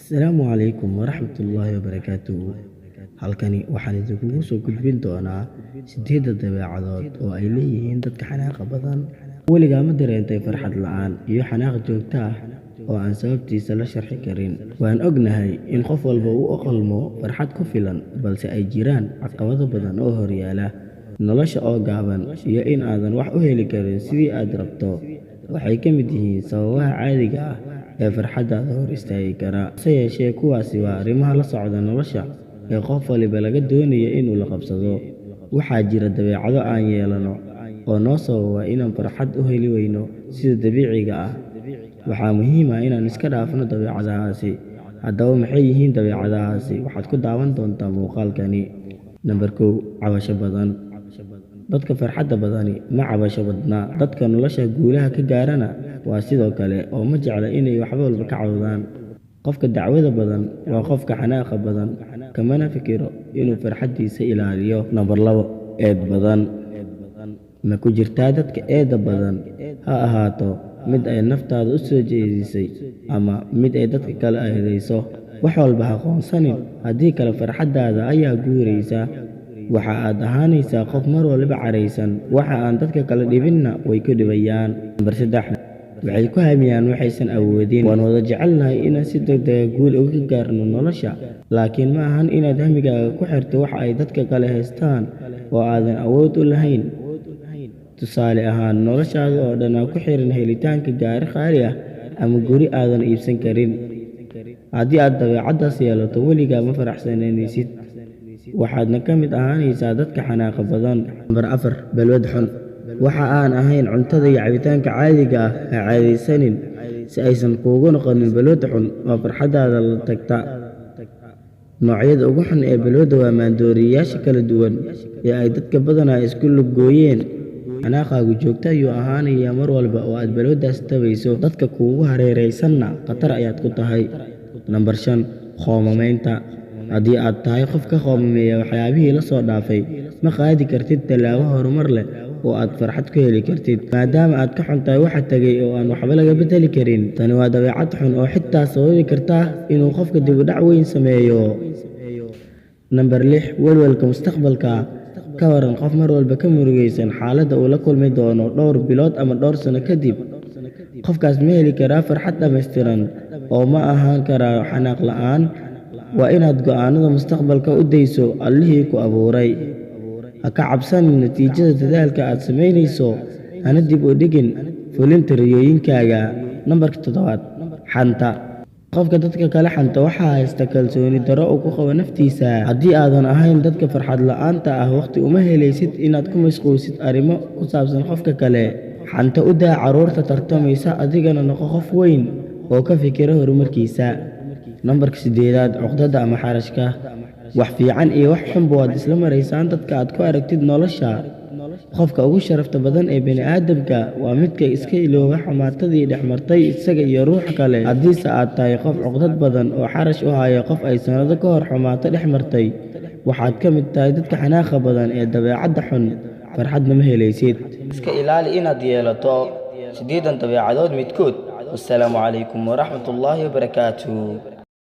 Asalaamu calaykum waraxmatullaahi wabarakaatuhu. Halkani waxaan idinkugu soo gudbin doonaa 8 dabeecadood oo ay leeyihiin dadka xanaaqa badan. Weligaa ma dareentay farxad la'aan iyo xanaaq joogto ah oo aan sababtiisa la sharxi karin? Waan ognahay in qof walba uu u qalmo farxad ku filan, balse ay jiraan caqabado badan oo horyaala. Nolosha oo gaaban iyo in aadan wax u heli karin sidii aad rabto waxay ka mid yihiin sababaha caadiga ah ee farxaddaada hor istaagi kara. Hase yeeshee, kuwaasi waa arrimaha la socda nolosha ee qof waliba laga doonayo inuu la qabsado. Waxaa jira dabeecado aan yeelano oo noo sababa inaan farxad u heli wayno sida dabiiciga ah. Waxaa muhiim ah inaan iska dhaafno dabeecadahaasi. Haddaba maxay yihiin dabeecadahaasi? Waxaad ku daawan doontaa muuqaalkani. Nambar 1: Cabasho badan. Dadka farxadda badani ma cabasho badna. Dadka nolosha guulaha ka gaarana waa sidoo kale, oo ma jecla inay wax walba ka cawdaan. Qofka dacwada badan waa qofka xanaaqa badan, kamana fikiro inuu farxaddiisa ilaaliyo. Nambar 2: Eed badan. Ma ku jirtaa dadka eedda badan? Ha ahaato mid ay naftaada u soo jeedisay ama mid ay dadka kale eedeyso. Wax walba ha qoonsanin, haddii kale farxaddaada ayaa guuraysa. Waxa aad ahaanaysaa qof mar walba caraysan, waxa aan dadka kale dhibinna way ku dhibayaan. Nambar 3: Waxay ku hamiyaan waxaysan awoodin. Waan wada jecelnahay inaan si degdeg ah guul uga gaarno nolosha, laakiin ma ahan inaad hammigaaga ku xirto waxa ay dadka kale haystaan oo aadan awood u lahayn. Tusaale ahaan, noloshaada oo dhan ha ku xirin helitaanka gaari qaali ah ama guri aadan iibsan karin. Haddii aad dabeecaddaas yeelato, weligaa ma faraxsanaanaysid, waxaadna ka mid ahaanaysaa dadka xanaaqa badan. Nambar 4: Balwad xun. Waxa aan ahayn cuntada iyo cabitaanka caadiga ah ha caadaysanin si aysan kuugu noqonin balwad xun oo farxaddaada la tagta. Noocyada ugu xun ee balwadda waa maandooriyeyaasha kala duwan ee ay dadka badanaa isku lug gooyeen. Xanaaqaagu joogto ayuu ahaanayaa mar walba oo aad balwaddaas tabayso, dadka kugu hareeraysanna khatar ayaad ku tahay. Nambar 5: Qoomamaynta. Haddii aad tahay qof ka qoomameeya waxyaabihii la soo dhaafay, ma qaadi kartid tallaabo horumar leh oo aad farxad ku heli kartid, maadaama aad ka xun tahay waxa tagay oo aan waxba laga beddeli karin. Tani waa dabeecad xun oo xitaa sababi karta inuu qofka dib u dhac weyn sameeyo. Nambar 6: Walwalka mustaqbalka. Ka waran qof mar walba ka murugaysan xaaladda uu la kulmi doono dhowr bilood ama dhowr sano kadib? Qofkaas ma heli karaa farxad dhammaystiran oo ma ahaan karaa xanaaq la'aan? Waa inaad go'aanada mustaqbalka u dayso Allihii ku abuuray. Ha ka cabsanin natiijada dadaalka aad samaynayso, hana dib u dhigin fulinta riyooyinkaaga. Nambarka 7: Xanta. Qofka dadka kale xanta waxaa haysta kalsooni darro uu ku qabo naftiisa. Haddii aadan ahayn dadka farxad la'aanta ah, waqti uma helaysid inaad ku mashquulisid arrimo ku saabsan qofka kale. Xanta u daa carruurta tartamaysa, adigana noqo qof weyn oo ka fikira horumarkiisa. Nambarka 8: Cuqdadda ama xarashka. Wax fiican iyo wax xunba waad isla maraysaan dadka aad ku aragtid nolosha. Qofka ugu sharafta badan ee bini'aadamka waa midka iska ilooba xumaatadii dhex martay isaga iyo ruux kale. Haddiise aad tahay qof cuqdad badan oo xarash u haya qof ay sannado ka hor xumaato dhex martay, waxaad ka mid tahay dadka xanaaqa badan ee dabeecadda xun, farxadna ma helaysid. Iska ilaali inaad yeelato 8 dabeecadood midkood. Wassalaamu calaykum waraxmatullaahi wabarakaatuh.